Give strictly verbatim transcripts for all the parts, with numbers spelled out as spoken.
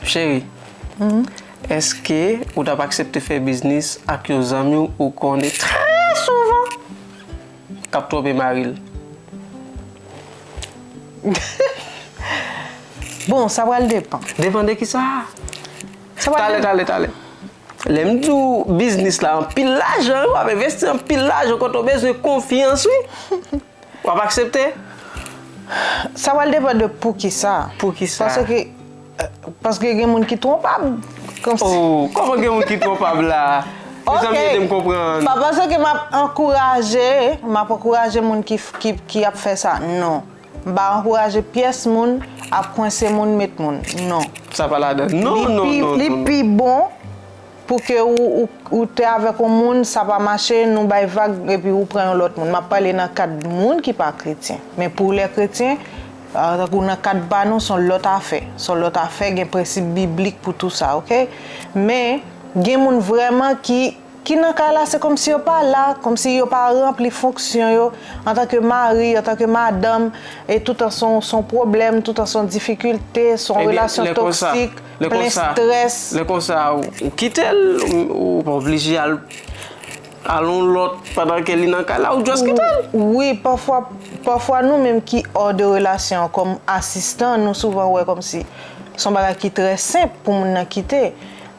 Cheri, èske ou t ap aksepte fè biznis ak yon zanmi w ou konnen trè souvan k ap twonpe mari l? Bon, sa pral depann. Depann de kisa? Sa pral Talè, talè, talè. Lè m di w biznis la anpil lajan, wi, w ap envesti anpil lajan kote w bezwen konfyans, wi. W ap aksepte? Sa pral depann de poukisa. Poukisa? Paske, euh, paske gen moun ki twonpab. Kòmsi. Oh, kòman gen moun ki twonpab la? Mezanmi, ede m konprann. Pa paske m ap ankouraje, m ap ankouraje moun ki, ki, ki ap fè sa. Non. M pa ankouraje pyès moun ap kwense moun, met moun. Non. Sa pa ladan. Non, non, non. Li pi bon pou ke ou, ou, ou te avèk yon moun, sa pa mache, nou bay vag, epi ou pran yon lòt moun. M ap pale nan kad moun ki pa kretyen. Men pou lè kretyen, ah, tankou nan kad pa nou, se yon lòt afè. Se yon lòt afè, gen prensip biblik pou tou sa, oke? Men, gen moun vrèman ki, ki nan kay la, se kòmsi yo pa la, kòmsi yo pa ranpli fonksyon yo antanke mari, antanke madanm, e toutan se yon, se yon pwoblèm, toutan se yon difikilte, se yon relasyon toksik, plen strès. Lè konsa, ou, ou kite l, ou, ou pa oblije al, al yon lòt pandan ke li nan kay la, ou just kite l. Wi, pafwa, pafwa nou menm ki hors de relasyon kòm asistan, nou souvan wè kòmsi se yon bagay ki trè senp pou moun nan kite.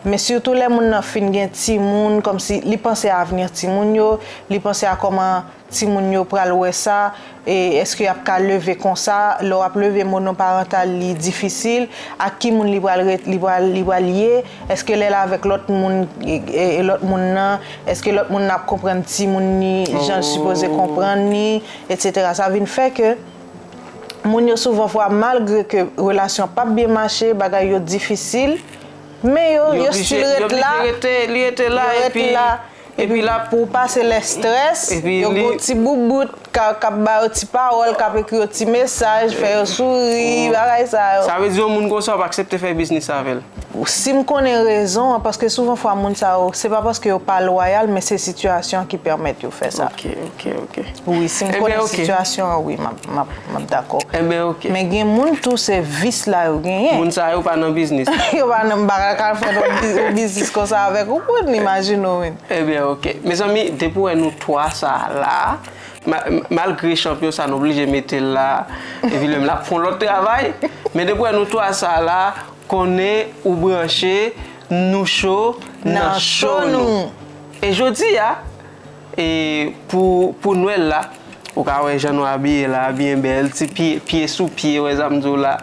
Men sitou lè moun nan fin gen timoun, kòmsi li panse a avni timoun yo, li panse a kòman timoun yo pral wè sa, e èske y ap ka leve konsa, lè w ap leve monoparantal li difisil, ak ki moun li pral ret, li pral, li pral ye, èske lè l avèk lòt moun, e, e, e lòt moun nan, èske lòt moun nan ap konprann timoun ni jan l sipoze konprann ni, etsetera. Sa vin fè ke moun yo souvan fwa malgre ke relasyon p ap byen mache, bagay yo difisil, men yo, yo still ret la, li rete la, yo ret epi, la. epi l ap Pou pase lè strès, Epi yo li- gon ti boubout, k ap, k ap ba yo ti pawòl, k ap ekri yo ti mesaj, fè yo souri, bagay sa yo. Sa vle di yon moun konsa w pa aksepte fè biznis avè l. Si m konnen rezon an, paske souvan fwa moun sa yo, se pa paske yo pa lwayal, men se sitiyasyon ki pèmèt yo fè sa. Ok, ok, ok. Wi, si m Ebyen, konnen ok. Sitiyasyon an, wi, m ap, m ap, m ap dakò. Ebyen, ok. Men gen moun tou, se vis la yo genyen. Moun sa yo pa nan biznis. Yo pa nan, m pa ka fè yon bi- yon biznis konsa avèk ou, pou n imajine w, wi. Ebyen, ok. Mezanmi, depi w wè nou twa sa la, ma- malgre chanpyon sa nou oblije mete l la, epi lè m l ap fè yon lòt travay, men depi w wè nou twa sa la, konnen ou branche, nou cho nan cho nou. E jodi a, e pou, pou Nwèl la, ou ka wè jan nou abiye la, byen bèl, ti pye, pye sou pye, wè sa m di w la,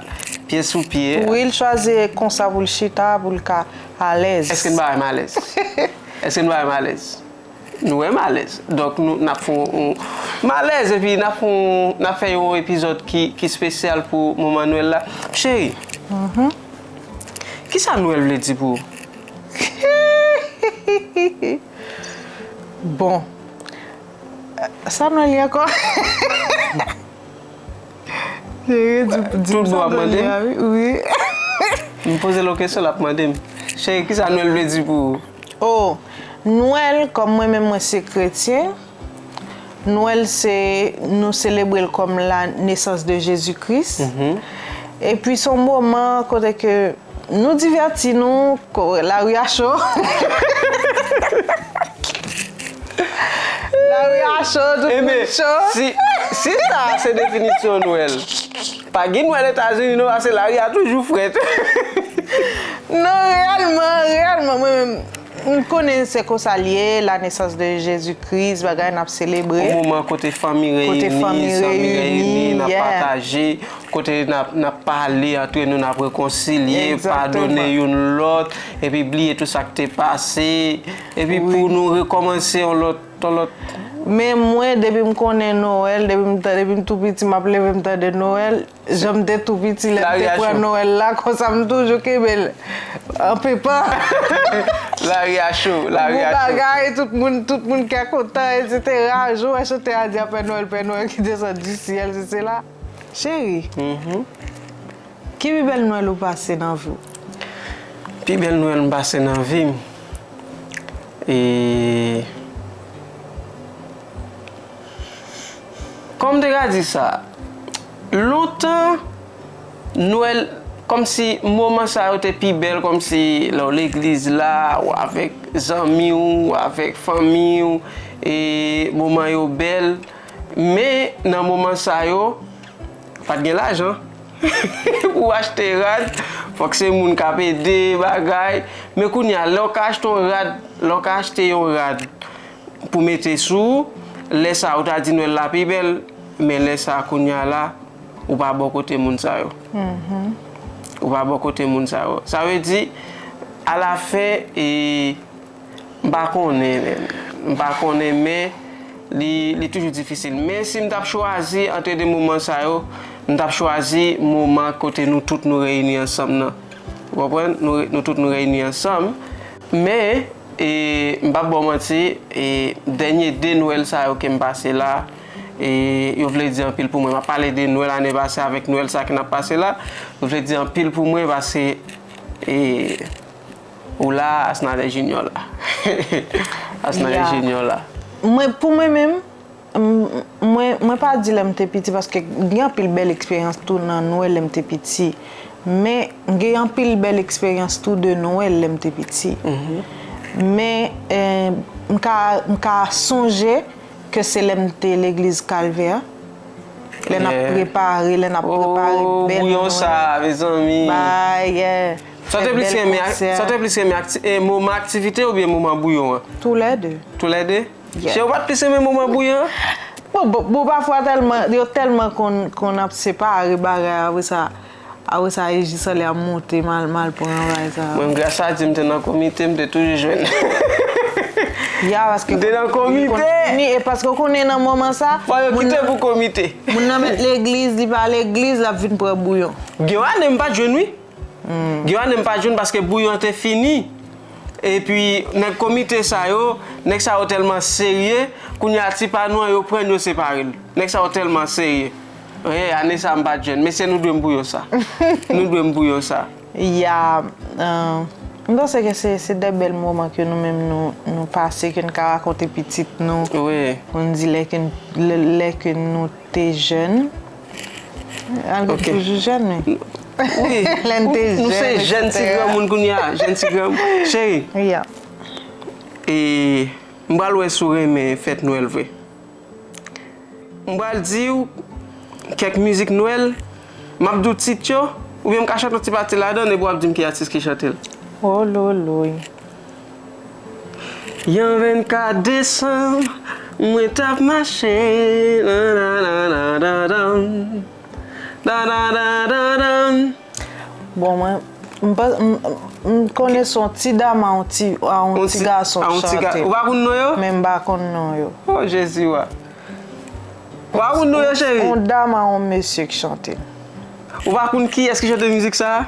pye sou pye. Wi, l chwazi konsa pou l chita, pou l ka alèz. Èske n pa wè m alèz? Èske n pa wè m alèz? Nou wè m alèz. Donk, nou, n ap fè yon, yon, m alèz, epi n ap fè yon, n ap fè yon epizòd ki, ki espesyal pou moman Nwèl la. Cheri, kisa Nwèl vle di pou ou? Bon. Sa Nwèl ye ankò? Cheri, di, di Tout m bon ap sa Nwèl mande ye m? a, wi. Wi. M poze l yon kesyon, l ap mande m. Cheri, kisa Nwèl vle di pou ou? Oh, Nwèl, kòm mwen menm mwen se kretyen, Nwèl se, nou selebre l kòm la nesans de Jezi Kris. Epi se yon moman kote ke nou divèti nou, ko- lari a cho. Lari a cho, tout moun Ebyen, cho. Si, si sa se definisyon Nwèl, pa gen Nwèl Etazini non, paske lari a toujou frèt. Non, reyèlman, reyèlman, mwen menm, m konnen se konsa l ye, la nesans de Jezi Kris, bagay n ap selebre. Yon moman kote fanmi Kote reyini, fanmi zanmi reyini, reyini, n ap yeah. Pataje, kote n ap, n ap pale antre nou, n ap rekonsilye, Egzakteman. Padone youn lòt, epi bliye tout sa k te pase, epi Wi. Pou nou rekòmanse yon lòt, yon lòt. Men mwen, depi m konnen Nwèl, depi m, depi m tou piti, m ap leve, m tande Nwèl, jan m te tou piti, lè m Lari te a pran cho. Nwèl la, konsa m toujou kenbe l an pepan. Lari a cho, lari Bon a cho. Bagay, tout moun, tout moun kè kontan, etsetera. Jou wè chante a di a Pè Nwèl, Pè Nwèl ki desann di syèl, se sela. Cheri, Mhm. Ki pi bèl Nwèl ou pase nan vi w? Pi bèl Nwèl m pase nan vi m. E kòman m te ka di sa? Lontan, Nwèl, Kòmsi moman sa yo te pi bèl, kòmsi lè w legliz la, w avèk zanmi w, w avèk fanmi w, e moman yo bèl. Men nan moman sa yo, pa t gen lajan pou w achte rad, fòk se moun k ap ede bagay. Men kounye a, lè w ka achte yon rad, lè w ka achte yon rad pou mete sou ou, lè sa a ou ta di Nwèl la pi bèl, men lè sa a kounye a la, ou pa bò kote moun sa yo. Ou pa bò kote moun sa yo. Sa vle di, alafen, e, m pa konnen, men, m pa konnen, men li, li toujou difisil. Men si m t ap chwazi antre de moman sa yo, m t ap chwazi moman kote nou tout nou reyini ansanm nan. Ou konprann? Nou, nou tout nou reyini ansanm. Men, e, m p ap ba w manti, e, dènye de Nwèl sa yo ke m pase la, e, yo vle di anpil pou mwen. M ap pale de Nwèl ane pase avèk Nwèl sa ke n ap pase la. Yo vle di anpil pou mwen paske, e, ou la, Asnader Junior la. Asnader Junior la. Mwen, pou mwen menm, M, mwen, mwen pa di lè m te piti, paske gen anpil bèl eksperyans tou nan Nwèl lè m te piti. Men, gen anpil bèl eksperyans tou de Nwèl lè m te piti. Men, eh, m ka, m ka sonje ke se lè m te legliz Kalvè, lè n ap prepare, lè n ap prepare bèl Nwèl. Oh, bouyon sa, mezanmi. Ba, yeah. Sa w te plis renmen, sa w te plis renmen, akti-, eh, moman aktivite oubyen moman bouyon an? Tou lè de. Tou lè de? Yeah. Cheri, ou pa t plis renmen moman bouyon an? Bon, bon, bon, pafwa tèlman, yo tèlman konn, konn ap separe bagay, apre sa, apre sa, e jis anlè ap monte, m al, m al pran bagay sa. Mwen, gras a Dye, m te nan komite, m te toujou jwenn. Ya, paske m te nan komite. Ni, e paske w konnen nan moman sa, fò yo kite pou komite. Moun nan met legliz, li pa legliz, l ap vin pran bouyon. Gen ane m pa t jwenn, wi. Gen ane m pa t jwenn paske bouyon an te fini. Epi, nèg komite sa yo, nèg sa yo tèlman serye, kounye a ti pa nou an, yo pran l, yo separe l. Nèg sa yo tèlman serye. Wi, ane sa m pa t jwenn. Mesye, nou dwe m bouyon sa. Nou dwe m bouyon sa. Ya, euh, m panse ke se, se de bèl moman ke nou menm nou, nou pase, ke n ka rakonte pitit nou. Wi. Pou n di lè ke n, lè, lè ke nou te jèn. Malgre n toujou jèn, men. Wi. Lè n te jèn, etsetera. Nou se jèn ti granmoun kounye a, jèn ti granmoun. Cheri. Ya. E m pral wè si w renmen fèt Nwèl vre. M pral di w kèk mizik Nwèl, m ap di w tit yo, oubyen m ka chante yon ti pati ladan l, epi w ap di m ki atis ki chante l. Oh loloy. Yon vennkat desanm, mwen t ap mache, nananananandan, nananananandan. Bon, mwen, m pa, m, m konnen se yon ti dam a yon ti, a yon ti gason k chante. Ou pa konn non yo? Men m pa konn non yo. Oh, Jezi wa. Ou pa konn non yo, cheri? Yon dam a yon mesye k chante. Ou pa konn kiyès ki chante mizik sa a?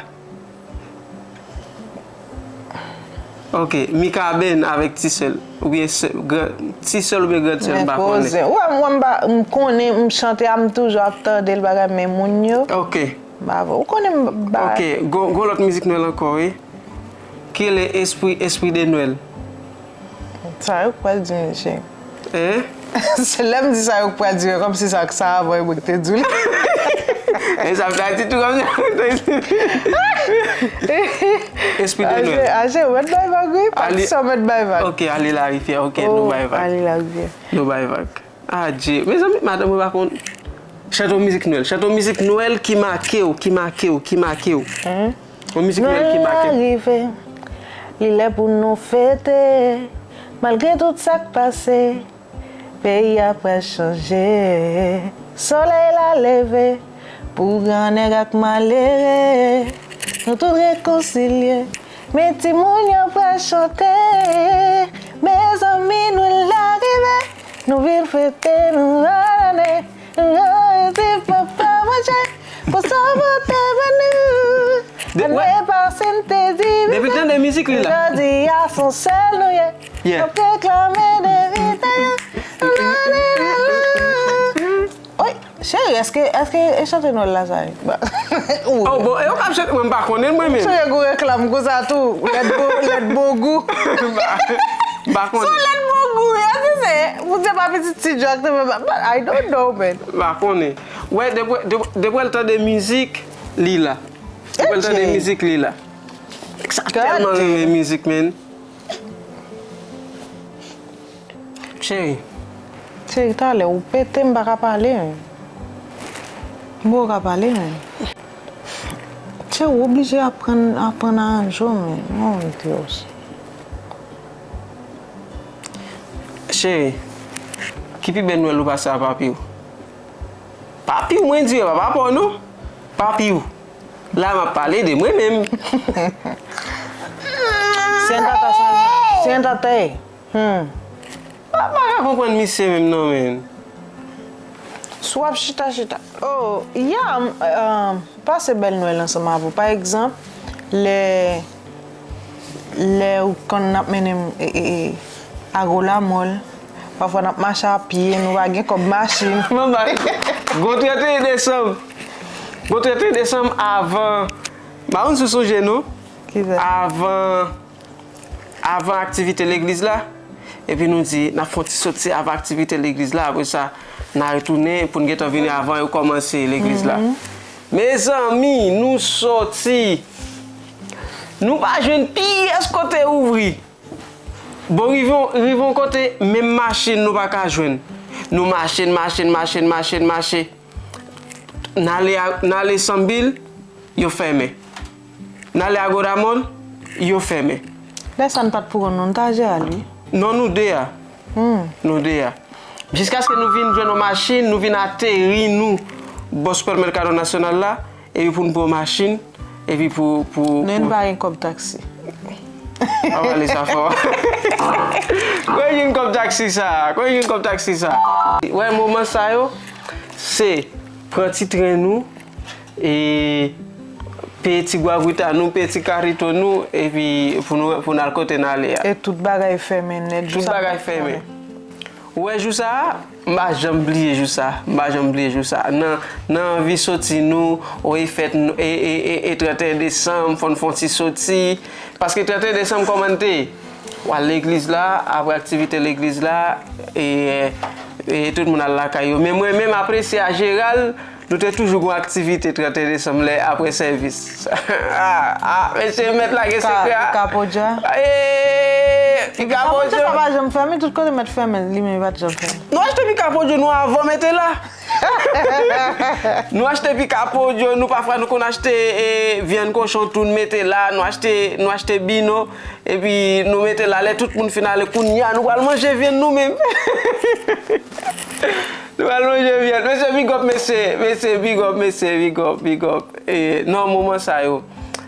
Ok, Mikaben avèk Ti Sèl, oubyen sè, gran, Ti Sèl oubyen Gran Sèl, m pa konnen. Wè, mwen, m pa, m konnen, m chante a, m toujou ap tande l, bagay, men moun yo. Ok. M pa vre. Ou konnen m ba. Ok, gon, gon lòt mizik Nwèl ankò, wi. Ki rele Esprit, Esprit de Noël. Sa yo k pral di m, mesye. Hein? Se lè m di sa yo k pral di m, kòmsi sa, sa avan yo mwen ki te di w li. E sa m ta di tou kòmsi. Esprit de Noël. Aje, aje, ou mèt bay vag, wi. Pati sa ou mèt bay vag. Ok, Ale Larivyè, ok, nou bay vag. Ale Larivyè. Nou bay vag. Adje. Mezanmi, madanm mwen pa konn. Chante yon mizik Nwèl. Chante yon mizik Nwèl ki make w, ki make w, ki make w. Yon mizik Nwèl ki make w. Nwèl la rive, li lè pou nou fete. Malgre tout sa k pase, peyi a pral chanje. Solèy la leve pou gran nèg ak malere. Nou tout rekonsilye. Men timoun yo pral chante, mezanmi, Nwèl la rive, nou vin fete nou annane, nou reyisi Papa Bondye pou sa w pote ban nou. Ane pase n te divize, jodi a se yon sèl nou ye. N ap reklame de vite. Oy, cheri, èske, èske e chante Nwèl la sa ye? Oh, bon, e yo k ap chante, mwen m pa konnen l mwen menm. M sonje gon reklam konsa tou, lèt bo-, lèt bogou. M pa konnen. Se lèt bogou, yo di se, Bondye pa pitit ti djòk, te fè pa, but I don't know, man. M pa konnen. Wè, depi, depi, depi l tande mizik, li la. Ou pral tande mizik li la. Sa tèlman renmen mizik, men. Cheri. Cheri, talè, ou pete, m pa ka pale, men. M poko ka pale, men. Cheri, ou oblije aprann, aprann aranje w, men. Mon Dios. Cheri, ki pi bèl Nwèl ou pase a papi w? Papi w, mwen di, e pa papa w, non. Papi w. La, m ap pale de mwen menm. Siéntate, siéntate. Hmm. Pa, pa ka konprann misye menm non, men. Si w ap chita, chita. Oh, ya, m, euh, pase bèl Nwèl ansanm avè w. Pa egzanp, lè, lè ou konn n ap mennen m, e, e, e, Agolamòl, pafwa n ap mache a pye, nou pa gen kòb machin. Manman, gon trannteyen desanm. Gon trannteyen desanm avan, m pa konn si w sonje non. Kisa? Avan, avan aktivite legliz la, epi nou di, n ap fè yon ti soti avan aktivite legliz la, apre sa, n a retounen pou n gentan vini avan yo kòmanse legliz la. Mezanmi, nou soti. Nou pa jwenn pyès kote ouvri. Bon, rive yon, rive yon kote, menm machin nou pa ka jwenn. Nou mache, n mache, n mache, n mache, n mache. N ale a, n ale Sanbil, yo fèmen. N ale Agolamòl, yo fèmen. Lè sa n pa t pou konn non, n ta jere l, wi. Non, nou de a. Hmm. Nou de a. Jiskaske nou vin jwenn yon machin, nou vin ateri nou bò Supermercado Nacional la, epi pou n pran machin, epi pou, pou, nou pa gen kòb taksi. A pale sa fò. Kote gen kòb taksi sa? Kote gen kòb taksi sa? Wè, moman sa yo, se pran ti tren nou, e peye ti gwagwita nou, peye ti karito nou, epi pou nou, pou n al kote n ale a. E tout bagay fèmen nèt. Tout bagay fèmen. Ou wè jou sa a, m pa janm bliye jou sa a, m pa janm bliye jou sa a. Nan, nan anvi soti nou, o e fèt nou, e, e, e, e trannteyen desanm, fò n fè yon ti soti. Paske trannteyen desanm kòman l te ye? W al legliz la, apre aktivite legliz la, e, e tout moun al lakay yo. Men mwen menm, apresye a jeral, nou te toujou gon aktivite trannteyen desanm lè apre sèvis. Ah, ah, mesye, mèt la gen sekrè a. Pika Podyo? Ee, Pika Podyo. Sa pa janm fèmen, tout kote mèt fèmen, li menm li pa t janm fèmen. Nou achte Pika Podyo nou avan mete la. Nou achte Pika Podyo nou, pafwa nou konn achte, e, vyann kochon tou, nou mete la, nou achte, nou achte bino, epi nou mete la, lè tout moun fin ale, kounye a, nou pral manje vyann nou menm. Nou pral manje vyann. Mesye, big up, mesye. Mesye, big up, mesye, big up, big up. E, nan moman sa yo,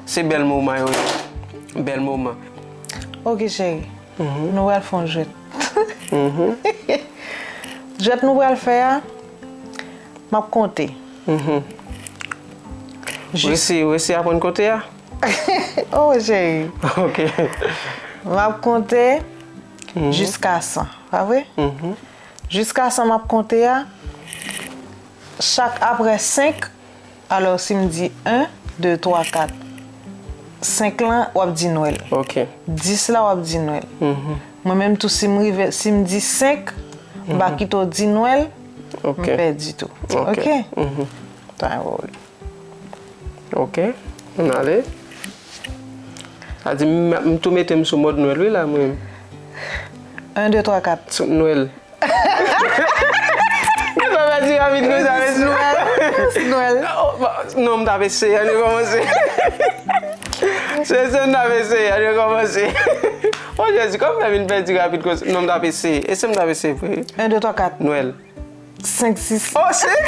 se bèl moman yo ye. Bèl moman. Ok, cheri. Nou pral fè yon jwèt. Jwèt nou pral fè a, m ap konte. Jis- Resi, resi aprann konte a? Oh, cheri. Ok. M ap konte jiska san, pa vre? Jiska san m ap konte a, chak apre senk, alò, si m di en, de, twa, kat, senk lan, w ap di Nwèl. Ok. Dis la, w ap di Nwèl. Mwen menm tou, si m rive, si m di senk, m pa kite w di Nwèl, m pèdi tou. Ok. Ok? Sa yon pwoblèm. Ok. Ann ale. Sa di, m, m tou mete m sou mòd Nwèl, wi, la, mwen. En, de, twa, kat. Sou Nwèl. Sa pèdi rapid konsa, mesye. Nwèl. Nwèl. Oh, ba, non, m t ap eseye, ann rekòmanse. Se, se, m t ap eseye, ann rekòmanse. Oh, Jezi, kòman m fè vin pèdi rapid konsa? Non, m t ap eseye. E se m t ap eseye vre. En, de, twa, kat. Nwèl. Senk, sis. Oh, senk.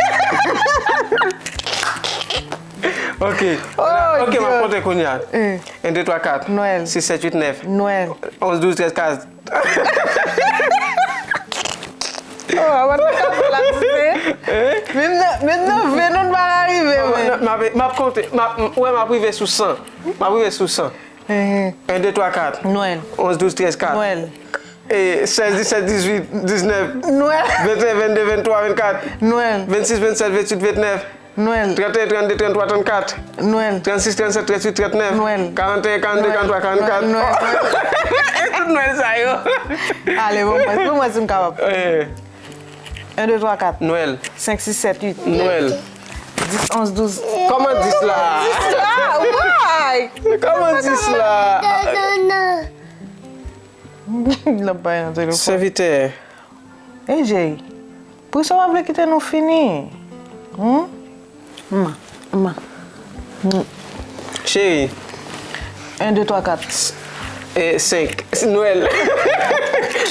Ok. Oh, ok, m ap konte kounye a. En, de, twa, kat. Nwèl. Sis, sèt, uit, nèf. Nwèl. Onz, douz, trèz, kat. Oh, avan nou ka fè la, ti se. Menm nan, menm nan ven nou, n pa ka rive, men. M ap, m ap konte, m ap, m, wè, m ap rive sou san. M ap rive sou san. En, de, twa, kat. Nwèl. Onz, douz, trèz, kat. Nwèl. E, sèz, disèt, dizuit, diznèf. Nwèl. Venteyen, vennde, venntwa, vennkat. Nwèl. Vennsis, vennsèt, ventuit, ventnèf. Nwèl. Trannteyen, trannde, tranntwa, trannkat. Nwèl. Trannsis, trannsèt, trannuit, trannèf. Nwèl. Karanteyen, karannde, karantwa, karannkat. Nwèl. Tout Nwèl sa yo. Ale, bon, mwen, bon, mwen, si m kapab. Eh. En, de, twa, kat. Nwèl. Senk, sis, sèt, uit. Nwèl. Dis, onz, douz. Kòman dis la? Dis la, why? Kòman dis la? L ap bay nan telefòn. Sèvitè. Ey, Jay, poukisa w pa vle kite nou fini? Hmm? Mma, mma. Cheri. En, de, twa, kat. E, senk. Nwèl.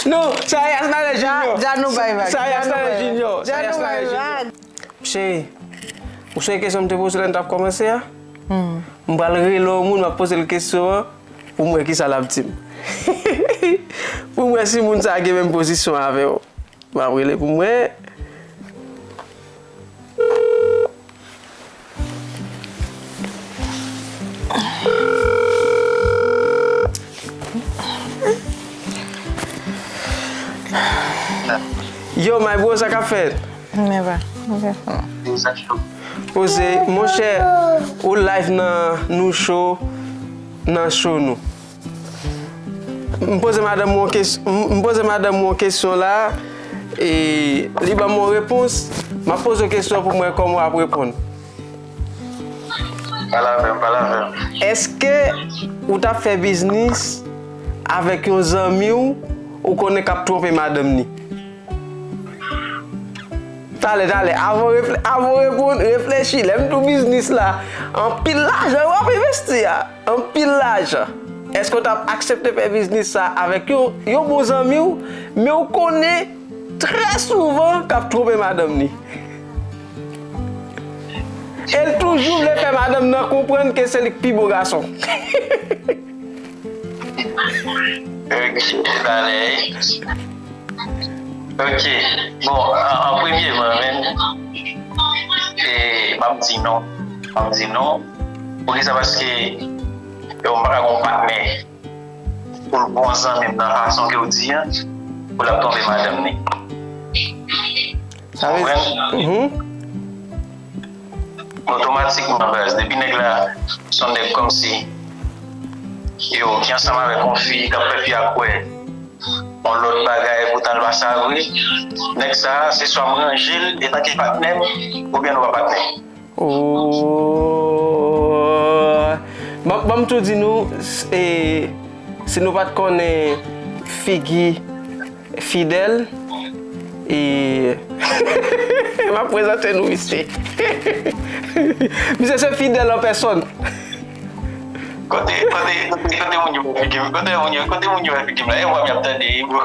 Non, sa Yas Nalè Junior. Dja nou bay vag. Sa Yas Nalè Junior. Dja nou bay vag. Cheri, ou sonje kesyon m te poze w lè n t ap kòmanse a? M pral rele yon moun, m ap poze l kesyon an pou m wè kisa l ap di m. Pou m wè si moun sa a gen menm pozisyon avè w. M ap rele pou m wè. Yo, my bro, sa k ap fèt? Nèva. Ok. Poze, monchè, ou live nan nou show, nan show nou. M poze madanm ou yon kes-, m, m poze madanm ou yon kesyon la, e li ban m yon repons. M ap poze w kesyon pou m wè kòman w ap reponn. Pale avè m, pale avè m. Èske ou t ap fè biznis avèk yon zanmi w ou konnen k ap twonpe madanm ni? Talè, talè, avan w refle-, avan w reponn, reflechi. Lè m di w biznis la, anpil lajan w ap envesti a. Anpil lajan. Èske w t ap aksepte fè biznis sa avèk yon, yon bon zanmi w, men w konnen trè souvan k ap twonpe madanm ni? E l toujou vle fè madanm nan konprann ke se li k pi bo gason. Ok, talè. Ok. Bon, an, an premyeman, menm, e, m ap di non. M ap di non. Poukisa? Paske, yo, m pa ka gon patnè pou l bon zanmi m nan fason ke w di an, pou l ap twonpe madanm ni. Sa vle di, mhm. Otomatikman, baz, depi nèg la se yon nèg kòmsi, yo, ki ansanm avèk yon fi, k ap fè fi a kwè yon lòt bagay, poutan l pa sa vre, nèg sa a, se swa m ranje l etanke patnè m, oubyen nou pa patnè. Oh. Ban, ban m tou di nou, s-, e, si nou pa t konnen figi Fidel, e, m ap prezante nou misye. Misye se Fidel an pèsòn. Kote, kote, kote, kote moun yo wè figi m? Kote moun yo, kote moun yo wè figi m la? E vwa m y ap tande, e bro.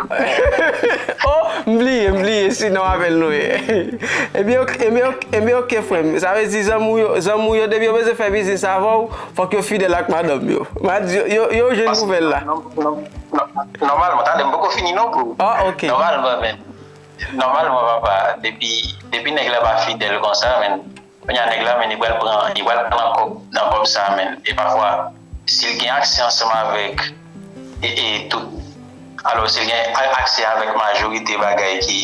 Oh, m bliye, m bliye, sinon avè l nou ye. Ebyen, ok, ebyen, ok, ebyen, ok, frè m. Sa vle di zanmi w yo, zanmi w yo, depi yo bezwen fè biznis avè w, fòk yo fidèl ak madanm yo. M a di, yo, yo, yo jwenn nouvèl la. Non, non, non, non, nòmalman, talè m poko fini non, bro. Ah, ok. Nòmalman, men. Nòmalman, papa, depi, depi nèg la pa fidèl konsa, men, kounye a nèg la, men, li pral pran, li pral pran nan kòb, nan kòb sa, men. E pafwa, si l gen aksè ansanm avèk, e, e, tout, alò, si l gen a-, aksè avèk majorite bagay ki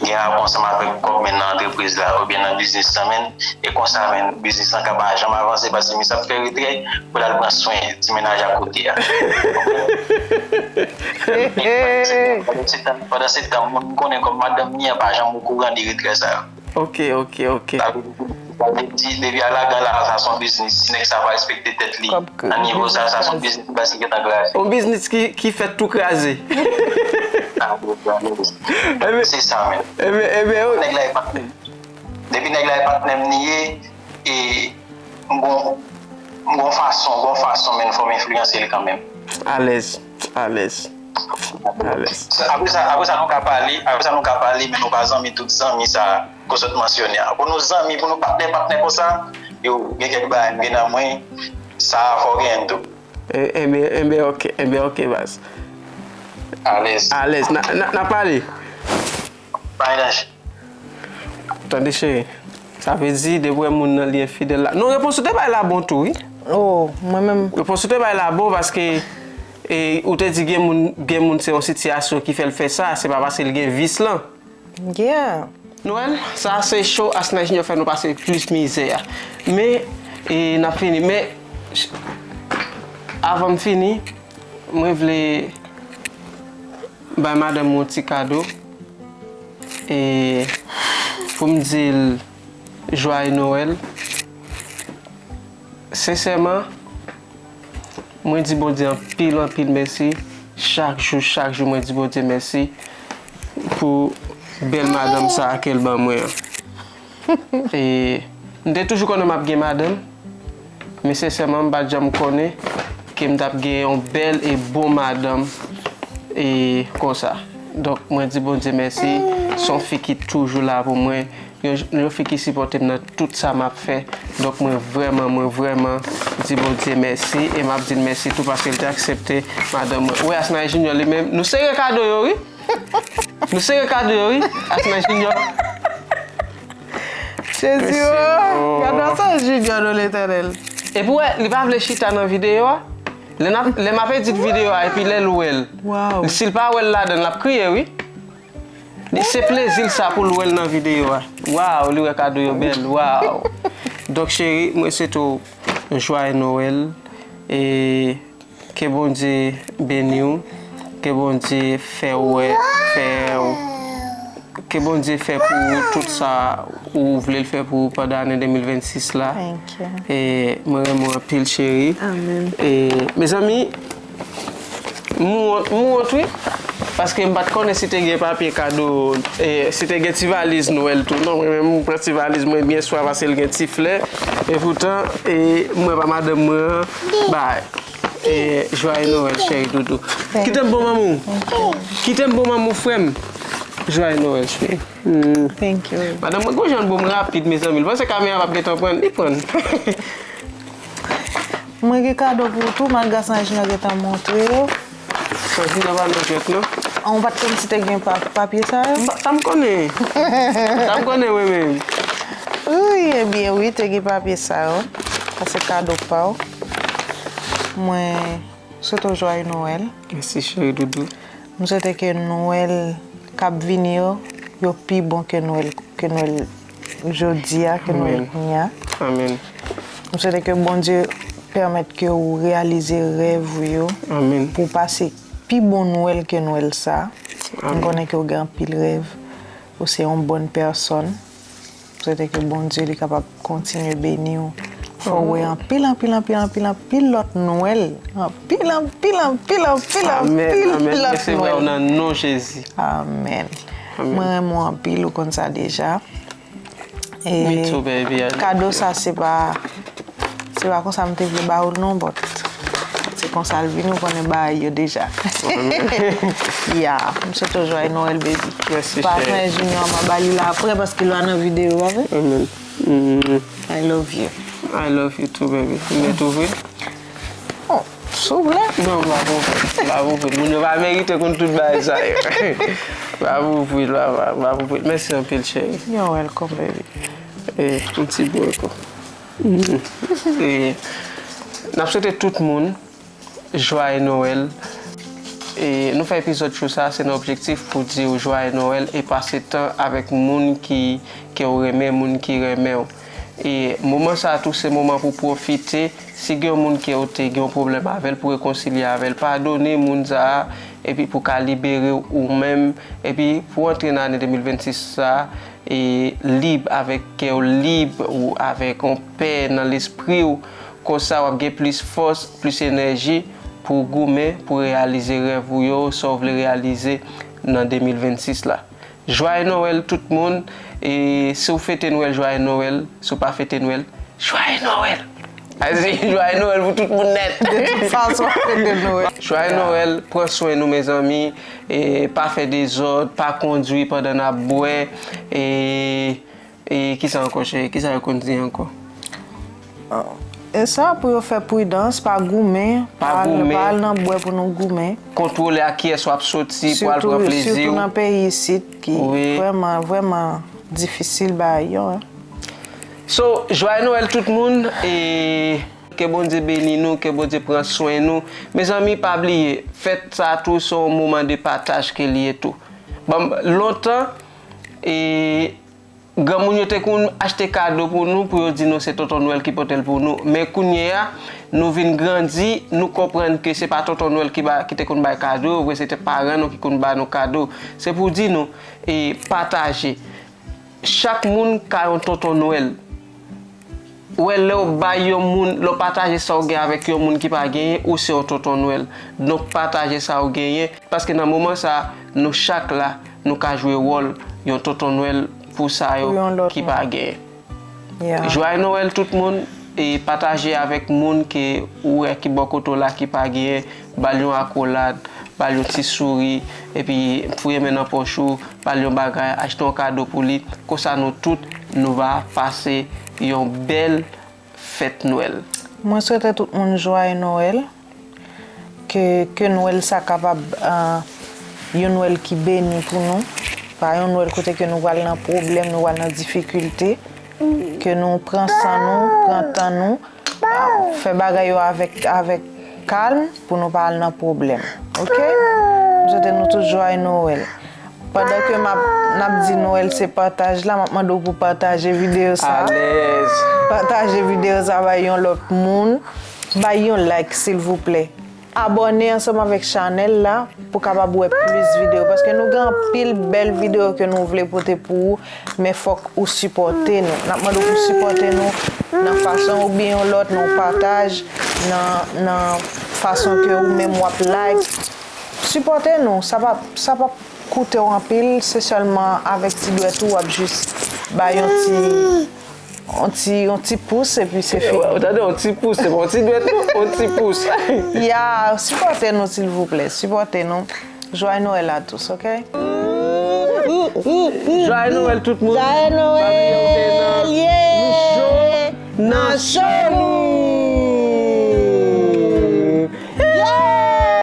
gen rapò ansanm avèk kòb, men, nan antrepriz la, oubyen nan biznis la, men, e konsa, men, biznis lan ka pa janm avanse, paske misye ap fè retrè pou l al pran swen ti mennaj a kote a. Pandan se tan, pandan se tan, moun m konnen kòm madanm li an pa janm okouran de retrè sa yo. Ok, ok, ok. Sa vle di, sa vle di, depi a lagan la, sa se yon biznis. Si nèg sa pa respekte tèt li, nan nivo sa, sa se yon biznis ki gentan kraze. Yon biznis ki, ki fèt tou kraze. Ah, bro, bro, bro. Se sa, men. Ebyen, ebyen, wi. Nèg la e patnè m. Depi nèg la e patnè m li ye, e m gon, m gon fason, gon fason, men, fò m enfliyanse l kanmenm. Alèz, alèz. Alèz. Apre sa, apre sa, nou ka pale, apre sa, nou ka pale, men nou pa zanmi tout zanmi sa ke w sot mansyone a. Pou nou zanmi, pou nou patnè, patnè konsa, yo, gen kèk bagay m gen nan mwen, sa a fò w genyen l tou. E, enben, enben, ok, enben, ok, baz. Alèz. Alèz, n a, n a, n a pale. Pa gen danje. Tande, cheri. Sa vle di, depi w wè moun nan li enfidèl la. Non, repons ou te bay la bon tou, wi. Oh, mwen menm. Repons ou te bay la bon paske, e, ou te di gen moun, gen moun se yon sitiyasyon ki fè l fè sa, se pa paske l gen vis lan. Yeah. Nwèl, sa se cho Asnay Junior fè nou pase plis mizè a. Men, e, n ap fini. Men, ch-, avan m fini, mwen vle bay madanm mwen yon ti kado. E pou m di l, Joyeux Noël. Sensèman, mwen di Bondye anpil, anpil mèsi. Chak jou, chak jou, mwen di Bondye mèsi pou bèl madanm sa a ke l ban mwen an. E, m te toujou konnen m ap gen madanm, men sensèman, m pa t janm konnen ke m t ap gen yon bèl e bon madanm e konsa. Donk, mwen di Bondye mèsi. Se yon fi ki toujou la pou mwen. Yon, yon fi ki sipòte m nan tout sa m ap fè. Donk, mwen vrèman, mwen vrèman di Bondye mèsi. E m ap di l mèsi tou paske l te aksepte madanm mwen. Ou wè, Asnae Junior li menm, nou sere kado yo, wi. Nou sere kado yo, wi. Asnae Junior. Jezi, oh, gade sa Junior, non, Letènèl. Epi, w wè, li pa vle chita nan videyo a. Lè n ap, lè m ap edit videyo a, epi lè l wè l. Waw. Si l pa wè l ladan l, l ap kriye, wi. Li, se plezi l sa pou l wè l nan videyo a. Waw, li wè kado yo bèl. Waw. Donk, cheri, mwen swete w yon jwaye Nwèl. E ke Bondye beni w. Ke Bondye fè w wè, fè w, ke Bondye fè pou ou tout sa ou vle l fè pou ou pandan ane de mil vennsis la. Thank you. E mwen renmen w anpil, cheri. Amen. E, mezanmi, m wont, m wont, wi. Paske m pa t konnen si te gen papye kado, e, si te gen ti valiz Nwèl tou. Non, mwen menm, m pran ti valiz mwen byen swa paske l gen ti flè. E poutan, e, m wè pa madanm mwen an, bay. E, jwaye Nwèl, cheri doudou. Kite m bon manman w. Kite m bon manman w, frè m. Jwaye Nwèl, cheri. Mm. Thank you. Madanm mwen, gon jan l bon m rapid, mezanmi. L panse kamera p ap gentan pran l, li pran l. Mwen gen kado pou ou tou, malgre Asnae Junior gentan montre yo. Sa di nan pa nan jwèt, non? An, ou pa t konn si te gen pa, papye sa yo? M pa, sa m konnen. Sa m konnen, mwen menm. Wi, ebyen wi, te gen papye sa yo. Sa se kado pa w. Mwen swete w jwaye Nwèl. Mèsi, cheri doudou. M swete ke Nwèl k ap vini yo, yo pi bon ke Nwèl, ke Nwèl jodi a, ke Nwèl Amen. Kounye a. Amen. M swete ke Bondye pèmèt ke ou reyalize rèv ou yo, Amen. Pou w pase pi bon Nwèl ke Nwèl sa. M Amen. Konnen ke w gen anpil rèv, ou se yon bòn pèsòn. M swete ke Bondye li kapab kontinye beni w. Fè w wè anpil, anpil, anpil, anpil, anpil lòt Nwèl. Anpil, anpil, anpil, anpil, Amen, anpil amen. lòt Resevwa w Nwèl. Nan non Jezi. Amen. Amen. Mwen renmen w anpil, ou konn sa deja. E Me too, baby. I love kado you. Sa se pa, se pa konsa m te vle ba ou l non, but se konsa l vini, ou konnen bagay yo deja. Ya, m swete w jwaye Nwèl, baby. Mèsi, Pa cheri. Asnae Junior, m a ba li la apre paske l pa nan videyo, pa vre? Amen. Mm. I love you. I love you too, baby. M mèt ouvri? Oh, souple. Non, m ap ouvri. M ap ouvri. Moun yo pa merite konn tout bagay sa yo. M ap ouvri, m ap, m ap ouvri. Mèsi anpil, cheri. You're welcome, baby. E, yon ti bò ankò. E, n ap swete tout moun jwaye Nwèl. E, nou fè epizòd jou sa, se nan objektif pou di w jwaye Nwèl e pase tan avèk moun ki, ke w renmen, moun ki renmen w. E moman sa a tou, se moman pou pwofite. Si gen yon moun ke w te gen yon pwoblèm avè l, pou rekonsilye avè l, padone moun sa a, epi pou ka libere w ou menm, epi pou antre nan ane de mil vennsis sa a, e lib, avèk kè w lib, ou avèk yon pè nan lespri w. Konsa, w ap gen plis fòs, plis enèji pou w goumen, pou w reyalize rèv ou yo, sa w vle reyalize nan de mil vennsis la. Jwaye Nwèl tout moun, e si w fete Nwèl, jwaye Nwèl, si w pa fete Nwèl, jwaye Nwèl! Jwaye Nwèl pou tout moun nèt! De tout fason, fete Nwèl. Jwaye Nwèl, pran swen nou, mezanmi, e pa fè dezòd, pa kondwi pandan n ap bwè, e, e kisa ankò, cheri? Kisa yo konn di ankò? E sa, pou yo fè pridans, pa goumen, Pa pa al, goumen. Pa al nan bwè pou nou goumen. Kontwole ak kiyès w ap soti pou al pran plezi Sitou w. Nan peyi isit ki Wi. Vrèman, vrèman difisil bagay yo, hein. So, jwaye Nwèl tout moun, e ke Bondye beni nou, ke Bondye pran swen nou. Mezanmi, pa bliye, fèt sa tou se yon moman de pataj ke l ye tou. Bon, lontan, e granmoun yo te konn achte kado pou nou, pou yo di nou se Tonton Nwèl ki pote l pou nou. Men kounye a, nou vin grandi, nou konprann ke se pa Tonton Nwèl ki ba, ki te konn bay kado, vre se te paran nou ki konn ba nou kado. Se pou di nou, e pataje. Chak moun ka yon tonton Nwèl. Ou wè, lè w bay yon moun, lè w pataje sa w gen avèk yon moun ki pa genyen, ou se yon tonton Nwèl. Donk, pataje sa w genyen, paske nan moman sa, nou chak la, nou ka jwe wòl yon tonton Nwèl pou sa yo ki pa genyen. Jwaye Nwèl tout moun, e pataje avèk moun ke ou wè ki bò kote w la ki pa genyen, ba l yon akolad, ba l yon ti souri, epi foure men nan pòch ou, ba l yon bagay, achte yon kado pou li. Konsa nou tout, nou va pase yon bèl fèt Nwèl. Mwen swete tout moun jwaye Nwèl. Ke, ke Nwèl sa kapab, ah, yon Nwèl ki beni pou nou. Pa yon Nwèl kote ke nou pral nan pwoblèm, nou pral nan difikilte. Ke nou pran san nou, pran tan nou, ah, fè bagay yo avèk, avèk kalm pou nou pa al nan pwoblèm. Oke? M swete nou tout jwaye Nwèl. Pandan ke m ap, n ap di Nwèl se pataj la, m ap mande w pou pataje videyo sa. Alèz. Pataje videyo sa bay yon lòt moun. Bay yon like, silvouplè. Abòne ansanm avèk chanèl la pou kapab wè plis videyo. Paske nou gen anpil bèl videyo ke nou vle pote pou ou, men fòk ou sipòte nou. N ap mande w pou sipòte nou nan fason oubyen yon lòt, nan yon pataj, nan, nan fason ke ou menm w ap like. Sipòte nou, sa p ap, sa p ap koute w anpil, se sèlman avèk ti dwèt ou w ap jis bay yon ti, yon ti, yon ti pous, epi se fini. Ou tande, yon ti pous, se pa yon ti dwèt, non, yon ti pous. Ya, sipòte nou, silvouplè, sipòte nou. Joyeux Noël à tous, oke? Joyeux Noël tout moun. Joyeux Noël, yeah! Nou cho nan cho nou.